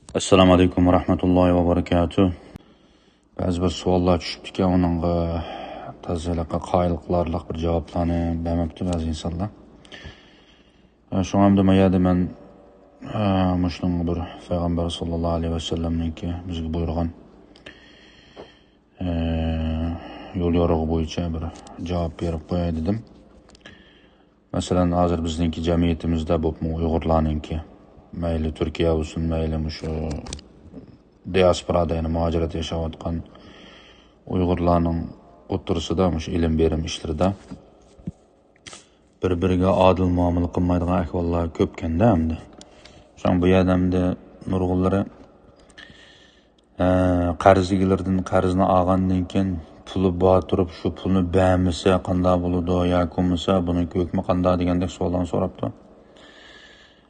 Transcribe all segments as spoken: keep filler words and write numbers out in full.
ئەسسالامۇ ئەلەيكۇم ۋە رەھمەتۇللاھى ۋە بەرىكاتۇھ. بەزى بىر سوئاللار چۈشۈپتىكەن، ئۇنىڭغا تازا ھېلىقى قايىل قىلارلىق بىر جاۋابلارنى بەرمەپتۇ بەزى ئىنسانلار. ئە، شۇڭا ئەمدى ما يەردە مەن، ئە، مۇشۇنىڭغا بىر پەيغەمبەر ساللاللاھۇ ئەلەيھى ۋەسەللەمنىڭكى بىزگە بۇيرۇغان، ئە، يول يورۇقى بويىچە بىر جاۋاب بېرىپ قوياي دېدىم. مەسىلەن، ھازىر بىزنىڭكى جەمئىيىتىمىزدە بولۇپمۇ ئۇيغۇرلارنىڭكى، مەيلى تۈركىيە بولسۇن، مەيلى مۇشۇ دىياسپورادا، يەنى مۇھاجىرەتتە ياشاۋاتقان ئۇيغۇرلارنىڭ ئوتتۇرىسىدا مۇشۇ ئىلىم بېرىم ئىشلىرىدا بىر-بىرىگە ئادىل مۇئامىلە قىلمايدىغان ئەھۋاللار كۆپكەندە ئەمدى. شۇڭا بۇ يەردە ئەمدى نۇرغۇنلىرى، ئە، قەرز ئىگىلىرىدىن قەرزنى ئالغاندىن كېيىن پۇلى بار تۇرۇپ شۇ پۇلنى بەرمىسە قانداق بولىدۇ ياكى بولمىسا بۇنىڭ ھۆكمى قانداق دېگەندەك سوئاللارنى سوراپتۇ.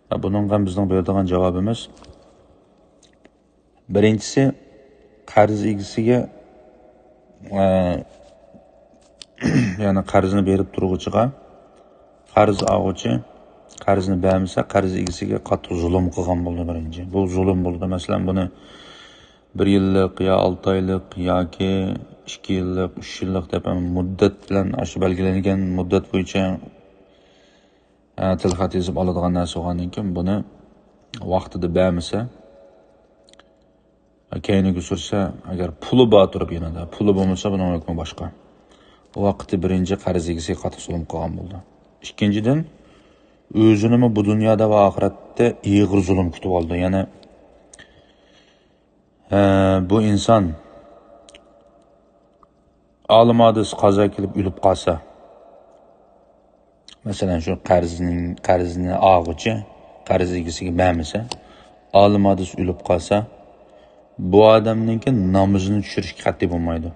ئە، بۇنىڭغا بىزنىڭ بېرىدىغان جاۋابىمىز، بىرىنچىسى، قەرز ئىگىسىگە، ئە، يەنى قەرزنى بېرىپ تۇرغۇچىغا، قەرز ئالغۇچى قەرزنى بەرمىسە، قەرز ئىگىسىگە قاتتىق زۇلۇم قىلغان بولىدۇ، بىرىنچى. بۇ زۇلۇم بولىدۇ. مەسىلەن، بۇنى بىر يىللىق يا ئالتە ئايلىق ياكى ئىككى يىللىق، ئۈچ يىللىق دەپ مۇددەت بىلەن، ئاشۇ بەلگىلەنگەن مۇددەت بويىچە، ئە، تىلخەت يېزىپ ئالىدىغان نەرسە بولغاندىن كېيىن، بۇنى ۋاقتىدا بەرمىسە، كەينىگە سۈرسە، ئەگەر پۇلى بار تۇرۇپ يېنىدا، پۇلى بولمىسا، بۇنىڭ ھۆكمى باشقا. ئۇ ۋاقىتتا بىرىنچى قەرز ئىگىسىگە قاتتىق زۇلۇم قىلغان بولىدۇ. ئىككىنچىدىن، ئۆزىنىمۇ بۇ دۇنيادا ۋە ئاخىرەتتە ئېغىر زۇلۇم كۈتۈۋالىدۇ. يەنى، ئە، بۇ ئىنسان ئالىم ھادىسە قازا كېلىپ ئۆلۈپ قالسا، مەسىلەن، شۇ قەرزنىڭ، قەرزنى ئالغۇچى قەرز ئىگىسىگە بەرمىسە، ئالىم ھادىسە ئۆلۈپ قالسا، بۇ ئادەمنىڭكى نامىزىنى چۈشۈرۈشكە قەتئىي بولمايدۇ.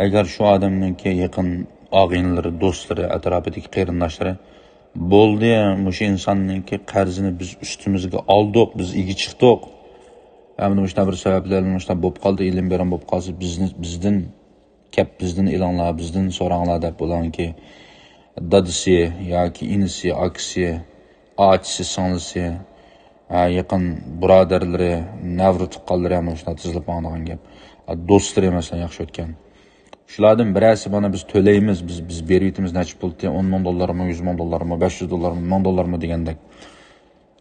ئەگەر شۇ ئادەمنىڭكى يېقىن ئاغىنىلىرى، دوستلىرى، ئەتراپىدىكى قېرىنداشلىرى، بولدى، مۇشۇ ئىنساننىڭكى قەرزىنى بىز ئۈستىمىزگە ئالدۇق، بىز ئىگە چىقتۇق، ئەمدى مۇشۇنداق بىر سەۋەبلەر بىلەن مۇشۇنداق بولۇپ قالدى، ئىلىم بېرىم بولۇپ قالسا، بىزنى، بىزدىن كەپ بىزدىن ئېلىڭلار، بىزدىن سوراڭلار دەپ، ئۇلارنىڭكى دادىسى ياكى ئىنىسى، ئاكىسى، ئاچىسى، سىڭلىسى، ھە، يېقىن بۇرادەرلىرى، نەۋرە تۇغقانلىرى ھەم شۇنداق تىزىلىپ ماڭىدىغان گەپ. ھە، دوستلىرى مەسىلەن ياخشى ئۆتكەن. شۇلاردىن بىرەرسى مانا بىز تۆلەيمىز، بىز، بىز بېرىۋېتىمىز نەچچە پۇلتى، ئون مىڭ دوللارمۇ، يۈز مىڭ دوللارمۇ، بەش يۈز دوللارمۇ، مىڭ دوللارمۇ دېگەندەك.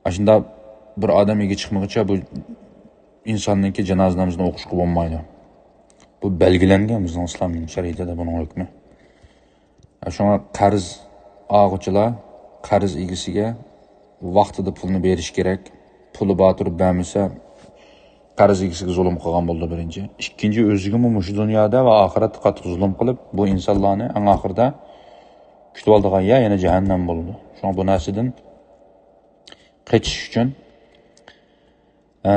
ئاشۇنداق بىر ئادەم ئىگە چىقمىغۇچە بۇ ئىنساننىڭكى جانازا نامىزىنى ئوقۇشقا بولمايدۇ. بۇ بەلگىلەنگەن بىزنىڭ ئىسلام شەرىئىتىدە بۇنىڭ ھۆكمى. شۇڭا قەرز ئالغۇچىلار قەرز ئىگىسىگە ۋاقتىدا پۇلنى بېرىشى كېرەك. پۇلى بار تۇرۇپ بەرمىسە، قەرز ئىگىسىگە زۇلۇم قىلغان بولىدۇ، بىرىنچى. ئىككىنچى، ئۆزىگىمۇ مۇشۇ دۇنيادا ۋە ئاخىرەتتە قاتتىق زۇلۇم قىلىپ، بۇ ئىنسانلارنى ئەڭ ئاخىرىدا كۈتۈۋالىدىغان يەر يەنە جەھەننەم بولىدۇ. شۇڭا بۇ نەرسىدىن قېچىش ئۈچۈن، ئە،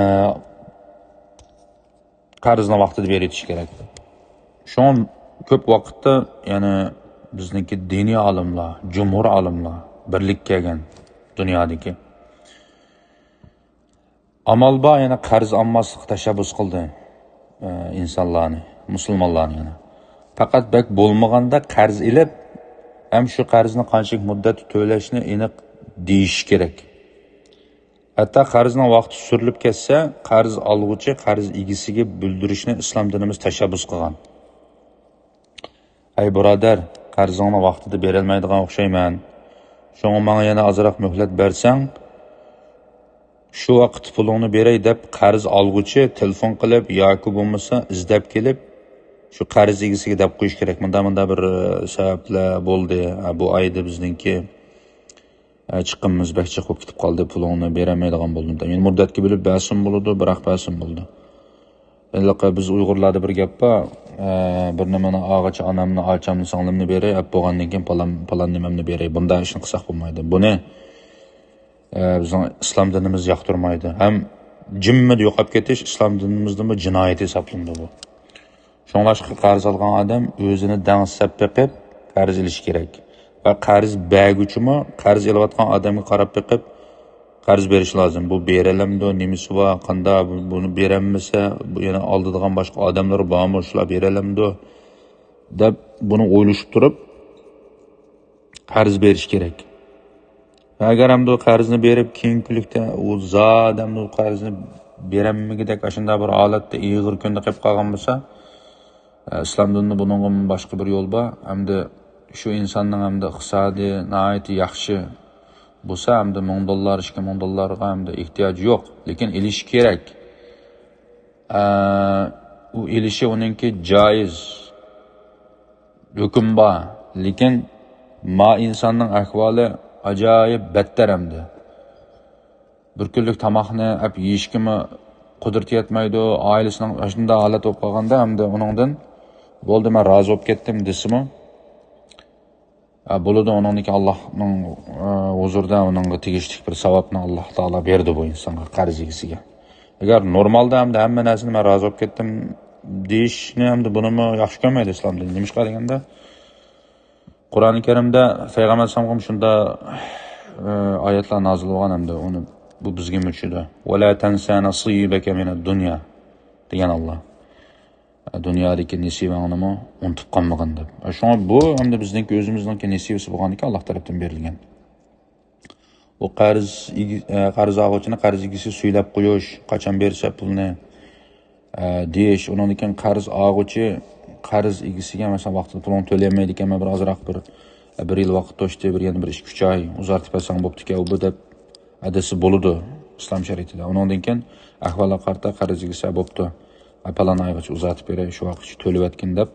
قەرزنى ۋاقتىدا بېرىۋېتىش كېرەك. شۇڭا كۆپ ۋاقىتتا، يەنى بىزنىڭكى دىنىي ئالىملار، جۇمھۇر ئالىملار بىرلىككە كەلگەن دۇنيادىكى. ئامال بار، يەنى قەرز ئالماسلىققا تەشەببۇس قىلدى، ئە، ئىنسانلارنى، مۇسۇلمانلارنى يەنى. پەقەت بەك بولمىغاندا قەرز ئېلىپ، ھەم شۇ قەرزنى قانچىلىك مۇددەتتە تۆلەشنى ئېنىق دېيىشى كېرەك. ھەتتا قەرزنىڭ ۋاقتى سۈرۈلۈپ كەتسە، قەرز ئالغۇچى قەرز ئىگىسىگە بىلدۈرۈشنى ئىسلام دىنىمىز تەشەببۇس قىلغان. ئەي بۇرادەر، قەرزىڭنى ۋاقتىدا بېرەلمەيدىغان ئوخشايمەن. شۇڭا ماڭا يەنە ئازراق مۆھلەت بەرسەڭ، شۇ ۋاقىتتا پۇلۇڭنى بېرەي دەپ قەرز ئالغۇچى تېلېفون قىلىپ ياكى بولمىسا ئىزدەپ كېلىپ، شۇ قەرز ئىگىسىگە دەپ قويۇش كېرەك. مۇنداق، مۇنداق بىر، ئە، سەۋەبلەر بولدى. ئە، بۇ ئايدا بىزنىڭكى ئە، چىقىمىز بەك جىق بولۇپ كېتىپ قالدى، پۇلۇڭنى بېرەلمەيدىغان بولدۇم. يەنى مۇددەتكە بۆلۈپ بەرسىمۇ بولىدۇ، بىراق بەرسىمۇ بولىدۇ. ھېلىقى بىز ئۇيغۇرلاردا بىر گەپ بار، ئە، بىر نېمىنى ئالغاچ ئانامنى، ئاچامنى، سىڭلىمنى بېرەي، ئەپ بولغاندىن كېيىن پالان، پالان نېمەمنى بېرەي. بۇنداق ئىشنى قىلساق بولمايدۇ. بۇنى، ئە، بىزنىڭ ئىسلام دىنىمىز ياقتۇرمايدۇ. ھەم جىممىدە يوقاپ كېتىش ئىسلام دىنىمىزدىمۇ جىنايەت ھېسابلىنىدۇ بۇ. شۇڭلاشقا قەرز ئالغان ئادەم ئۆزىنى دەڭسەپ بېقىپ قەرز ئېلىشى كېرەك. ۋە قەرز بەرگۈچىمۇ قەرز ئېلىۋاتقان ئادەمگە قاراپ بېقىپ قەرز بېرىشى لازىم. بۇ بېرەلەمدۇ، نېمىسى بار، قانداق، بۇ-، بۇنى بېرەلمىسە، بۇ يەنە ئالىدىغان باشقا ئادەملىرى بارمۇ، شۇلار بېرەلەمدۇ دەپ بۇنى ئويلىشىپ تۇرۇپ قەرز بېرىش كېرەك. ئەگەر ئەمدى قەرزنى بېرىپ، كېيىنكى كۈنلۈكتە ئۇ زادى ئەمدى قەرزنى بېرەلمىگۈدەك ئاشۇنداق بىر ھالەتتە ئېغىر كۈندە قېلىپ قالغان بولسا، ئە، ئىسلام دىنىدا بۇنىڭغىمۇ باشقا بىر يول بار. ھەمدە شۇ ئىنساننىڭ ھەمدە ئىقتىسادى ناھايىتى ياخشى بولسا، ھەمدە مىڭ دوللار، ئىككى مىڭ دوللارغا ھەمدە ئېھتىياجى يوق، لېكىن ئېلىشى كېرەك. ئە، ئۇ ئېلىشى ئۇنىڭكى جائىز، ھۆكۈم بار. لېكىن ما ئىنساننىڭ ئەھۋالى ئاجايىپ بەتتەر ئەمدى. بىر كۈنلۈك تاماقنى ئەپ يېيىشكىمۇ قۇدرىتى يەتمەيدۇ. ئائىلىسىنىڭ شۇنداق ھالەت بولۇپ قالغاندا، ئەمدى ئۇنىڭدىن، «بولدى، مەن رازى بولۇپ كەتتىم» دېسىمۇ، ئە، بولىدۇ، ئۇنىڭدىن كېيىن ئاللاھنىڭ، ئە، ھۇزۇرىدا ئۇنىڭغا تېگىشلىك بىر ساۋابنى ئاللاھ تائالا بېرىدۇ بۇ ئىنسانغا، قەرز ئىگىسىگە. ئەگەر نورمالدا ئەمدى ھەممە نەرسىنى «مەن رازى بولۇپ كەتتىم» دېيىشنى ئەمدى بۇنىمۇ ياخشى كۆرمەيدۇ ئىسلام دىنى. نېمىشقا دېگەندە، قۇرئانى كەرىمدە پەيغەمبەر ئەلەيھىسسالامغا شۇنداق، ئە، ئايەتلەر نازىل بولغان ھەمدە ئۇنى بۇ بىزگىمۇ چۈشىدۇ. «ۋەلا تەنسە نەسىبەكە مىنەد دۇنيا» دېگەن ئاللاھ. دۇنيادىكى نېسىۋەڭنىمۇ ئۇنتۇپ قالمىغىن دەپ. شۇڭا بۇ ئەمدى بىزنىڭكى ئۆزىمىزنىڭكى نېسىۋىسى بولغاندىكىن ئاللاھ تەرەپتىن بېرىلگەن. بۇ قەرز ئىگە-، ئە، قەرز ئالغۇچىنى قەرز ئىگىسى سۈيلەپ قويۇش، قاچان بېرىسە پۇلنى، ئە، دېيىش، ئۇنىڭدىن كېيىن قەرز ئالغۇچى قەرز ئىگىسىگە، مەسىلەن، ۋاقتىدا پۇلۇڭنى تۆلىيەلمەيدىكەنمەن، بىر ئازراق بىر، بىر يىل ۋاقىت توشتى، بىر يەنە بىر ئىككى ئۈچ ئاي ئۇزارتىپ بەرسەڭ بوپتىكەن، ئۇ بۇ دەپ ھەدىسى بولىدۇ ئىسلام شەرىئىتىدە. ئۇنىڭدىن كېيىن ئەھۋالغا قارىتا قەرز ئىگىسى بوپتۇ، پالان ئايغىچە ئۇزارتىپ بېرەي، شۇ ۋاقىتقىچە تۆلىۋەتكىن دەپ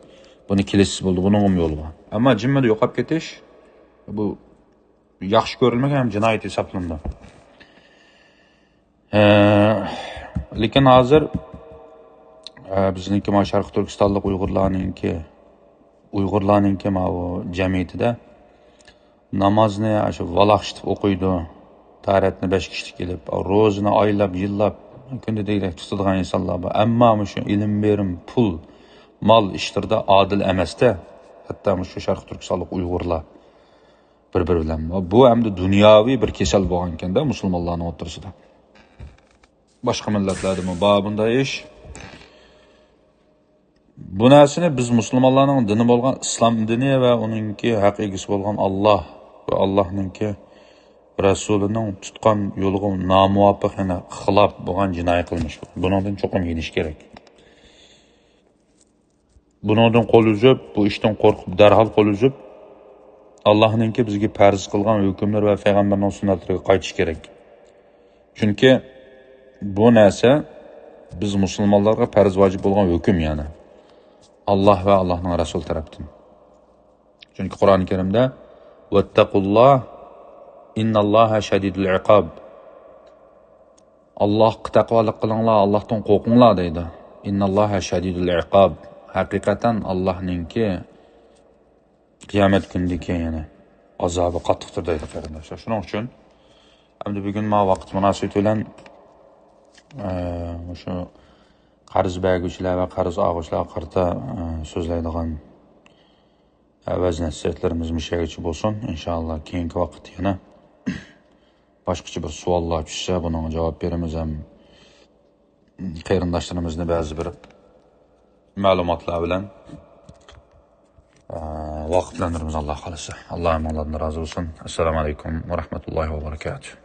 بۇنى كېلىشسە بولىدۇ. بۇنىڭغىمۇ يولى بار. ئەمما جىممىدە يوقاپ كېتىش، بۇ ياخشى كۆرۈلمىگەن ھەم جىنايەت ھېسابلىنىدۇ. ئە، لېكىن ھازىر، ئە، بىزنىڭكى مانا شەرقىي تۈركىستانلىق ئۇيغۇرلارنىڭكى، ئۇيغۇرلارنىڭكى ماۋۇ جەمئىيىتىدە نامازنى ئاشۇ ۋالاقشىتىپ ئوقۇيدۇ. تاھارەتنى بەش كىشىلىك ئېلىپ، روزىنى ئايلاپ، يىللاپ، كۈندە دېگۈدەك تۇتىدىغان ئىنسانلار بار. ئەمما مۇشۇ ئىلىم بېرىم، پۇل، مال ئىشلىرىدا ئادىل ئەمەستە، ھەتتا مۇشۇ شەرقىي تۈركىستانلىق ئۇيغۇرلار بىر-بىرى بىلەن. بۇ ئەمدى دۇنياۋى بىر كېسەل بولغانىكەندە مۇسۇلمانلارنىڭ ئوتتۇرىسىدا. باشقا مىللەتلەردىمۇ بار بۇنداق ئىش. بۇ نەرسىنى بىز مۇسۇلمانلارنىڭ دىنى بولغان ئىسلام دىنى ۋە ئۇنىڭكى ھەق ئىگىسى بولغان ئاللاھ ۋە ئاللاھنىڭكى رەسۇلىنىڭ تۇتقان يولىغا نامۇۋاپىق، يەنى خىلاپ بولغان جىنايى قىلمىش. بۇنىڭدىن چوقۇم يېنىش كېرەك. بۇنىڭدىن قول ئۈزۈپ، بۇ ئىشتىن قورقۇپ، دەرھال قول ئۈزۈپ، ئاللاھنىڭكى بىزگە پەرز قىلغان ھۆكۈملىرى ۋە پەيغەمبەرنىڭ سۈننەتلىرىگە قايتىش كېرەك. چۈنكى بۇ نەرسە بىز مۇسۇلمانلارغا پەرز ۋاجىپ بولغان ھۆكۈم، يەنى ئاللاھ ۋە ئاللاھنىڭ رەسۇلى تەرەپتىن. چۈنكى قۇرئانى كەرىمدە، «ۋەتتەقۇللاھ، ئىنناللاھە شەدىدۇل ئىقاب.» «ئاللاھقا تەقۋالىق قىلىڭلار، ئاللاھتىن قورقۇڭلار» دەيدۇ. «ئىنناللاھە شەدىدۇل ئىقاب.» ھەقىقەتەن ئاللاھنىڭكى قىيامەت كۈنىدىكى، يەنى، ئازابى قاتتىقتۇر دەيدۇ، قېرىنداشلار. شۇنىڭ ئۈچۈن ئەمدى بۈگۈن مانا ۋاقىت مۇناسىۋىتى بىلەن، ئە، مۇشۇ قەرز بەرگۈچىلەر ۋە قەرز ئالغۇچىلارغا قارىتا، ئە، سۆزلەيدىغان، ئە، ۋەز نەسىھەتلىرىمىز مۇشۇ يەرگىچە بولسۇن. ئىنشائاللا، كېيىنكى ۋاقىتتا يەنە باشقىچە بىر سوئاللار چۈشسە، بۇنىڭغا جاۋاب بېرىمىز ھەم قېرىنداشلىرىمىزنى بەزى بىر مەلۇماتلار بىلەن، ئە، ۋاقىتلەندۈرىمىز، ئاللا خالىسا. ئاللا ھەممىڭلاردىن رازى بولسۇن. ئەسسالامۇ ئەلەيكۇم ۋە رەھمەتۇللاھى ۋە بەرەكاتۇھ.